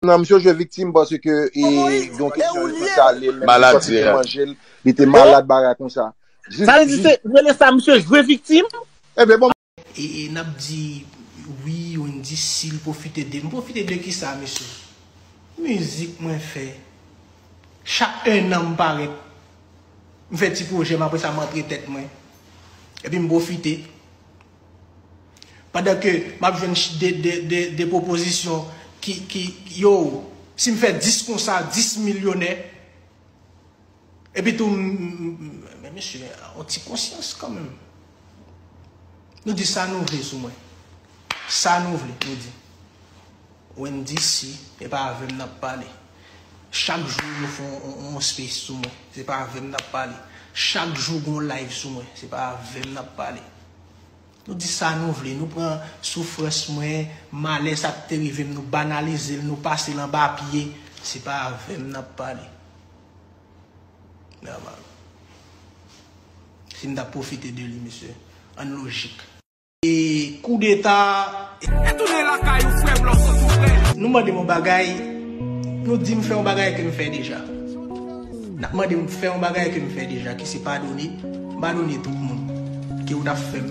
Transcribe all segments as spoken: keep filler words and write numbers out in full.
Non, misye jwe viktim paske e, gen kesyon yo te kale l, li te manje l, li te malad, bagay konsa. Sa vle di se rele sa misye jwe viktim? Ebyen bon. E, e n ap di, wi, Wendyy, si l pwofite de. M pwofite de kisa, mesye? Mizik mwen fè. Chak ennan m parèt. M fè ti pwojè m, apre sa m antre tèt mwen. Epi m pwofite. Pandan ke m ap jwenn de, de, de, de pwopozisyon ki, ki, yo, si m fè dis konsa, dis milyonè. Epi tou, men mesye, yon ti konsyans kanmenm. Nou di sa nou vle sou mwen. Sa nou vle, nou di. Wendyy, si, e pa avè m n ap pale. Chak jou nou fè yon, yon, yon space sou mwen, se pa avè m n ap pale. Chak jou gon live sou mwen, se pa avè m n ap pale. Nou di sa nou vle, nou pran soufrans mwen, malè sa k te rive m, nou banalize l, nou pase l anba pye, se pa avè m n ap pale. Nòmal. Si m t ap pwofite de li, mesye, ann lojik. E koudeta. E tounen lakay ou, frè m, lòt kote ou, frè. Nou mande m yon bagay, nou di m fè yon bagay ke m fè deja. N ap mande m fè yon bagay ke m fè deja, ki se padone. M padone tout moun. Ke w t ap fè m,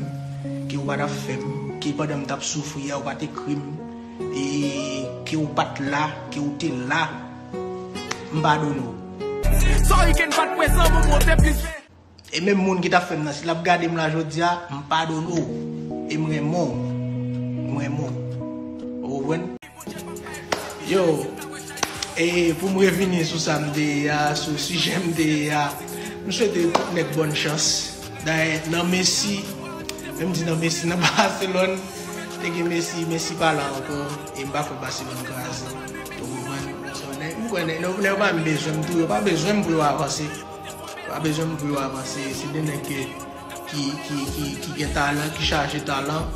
ke w pa t ap fè m, ke pandan m t ap soufri a, ou pa t ekri m, e ke w pa t la, ke w te la, m padone w. Sorry ke n pa t prezan, m monte plis. E menm moun ki t ap fè m nan, si l ap gade m la jodi a, m padone w. E m renmen w. M renmen w. Ou konprann? Yo, e pou m revini sou sa m te ye a, sou sijè m te ye a, m swete tout nèg bòn chans. Dayè, nan Messi, menm di nan Messi, nan Barcelone, te gen Messi, Messi pa la ankò, e m pa kwè Barcelone kraze. Ou konprann? So, nèg, m kwè nèg, nèg yo pa menm bezwen m tou, yo pa bezwen m pou yo avanse. Pa bezwen m pou yo avanse. Se de nèg ke, ki, ki, ki, ki gen talan, ki chaje talan,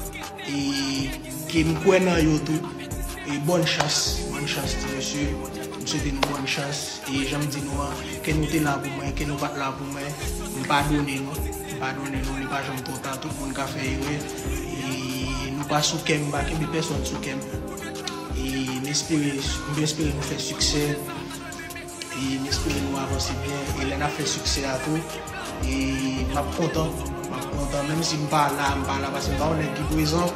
e ke m kwè nan yo tou. E bòn chans, bòn chans, ti mesye. M swete nou bòn chans. E jan m di nou an, ke nou te la pou mwen, ke nou pa t la pou mwen, m padone nou. M padone nou, li pa janm twò ta, tout moun ka fè erè. E nou pa sou kè m, m pa kenbe pèsonn sou kè m. E m espere, m espere nou fè siksè. E m espere nou avanse byen. E lè n ap fè siksè a tou, e m ap kontan. M ap kontan. Menm si m pa la, m pa la, paske m pa yon nèg ki prezan.